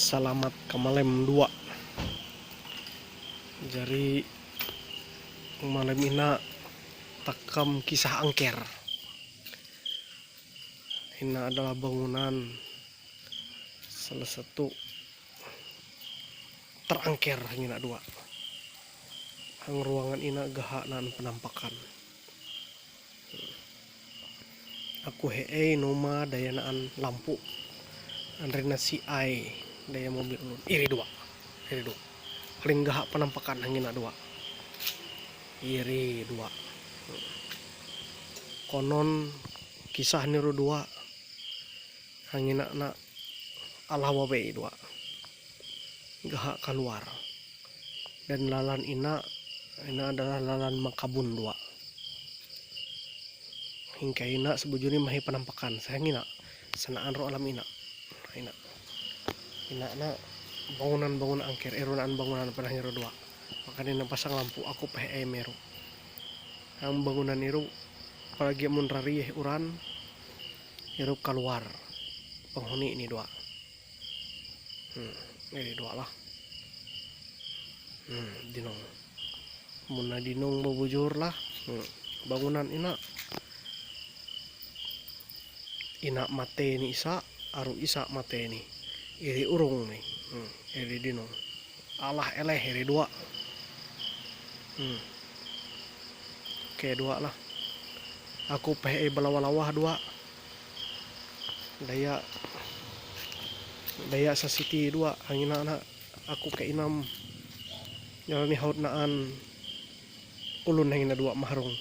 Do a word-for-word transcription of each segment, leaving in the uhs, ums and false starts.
Salamat kamalem dua. Jari malem ina takam kisah angker. Ina adalah bangunan salah satu terangker hangina dua. Hang ruangan ina gaha naan penampakan. Aku he'ei numa daya naan lampu. Andri nasi ai daya mobil ulun. Iri dua. Iri dua. Paling gaha penampakan hangina dua. Iri dua. Konon kisah niru dua. Hangina na alah wawei dua. Gaha keluar. Dan lalan ina, ina adalah lalan makabun dua. Hingga ina sebujuni mahi penampakan. Sehingga ina, sanaan ro alam ina. Ina. Ina na bangunan-bangunan angker, irunaan bangunan pernah niru dua. Makanya ina pasang lampu, aku peh meru. Ang bangunan iru, apalagi mun rari eh uran, iru keluar. Penghuni ini dua. Hmm, ini dua lah. Hmm, dinong. Muna dinong bubujur lah. Hmm, bangunan ina. Ina mate ni isa, aru isa mate ni. Iri urung ni. Hmm, iri dinong. Alah eleh iri dua. Hmm. Oke, dua lah. Aku peh balawa-lawa dua. Daya, daya sasiti dua, hangina na aku ke inam. Jalani haut naan ulun hangina dua mahrung.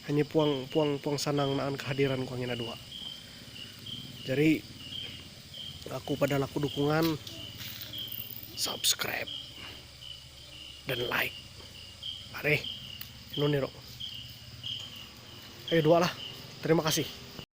Hanya puang, puang, puang sanang naan kehadiran ku hangina dua. Jadi, aku pada laku dukungan, subscribe, dan like. Are, nuniro. Ayo dua lah. Terima kasih.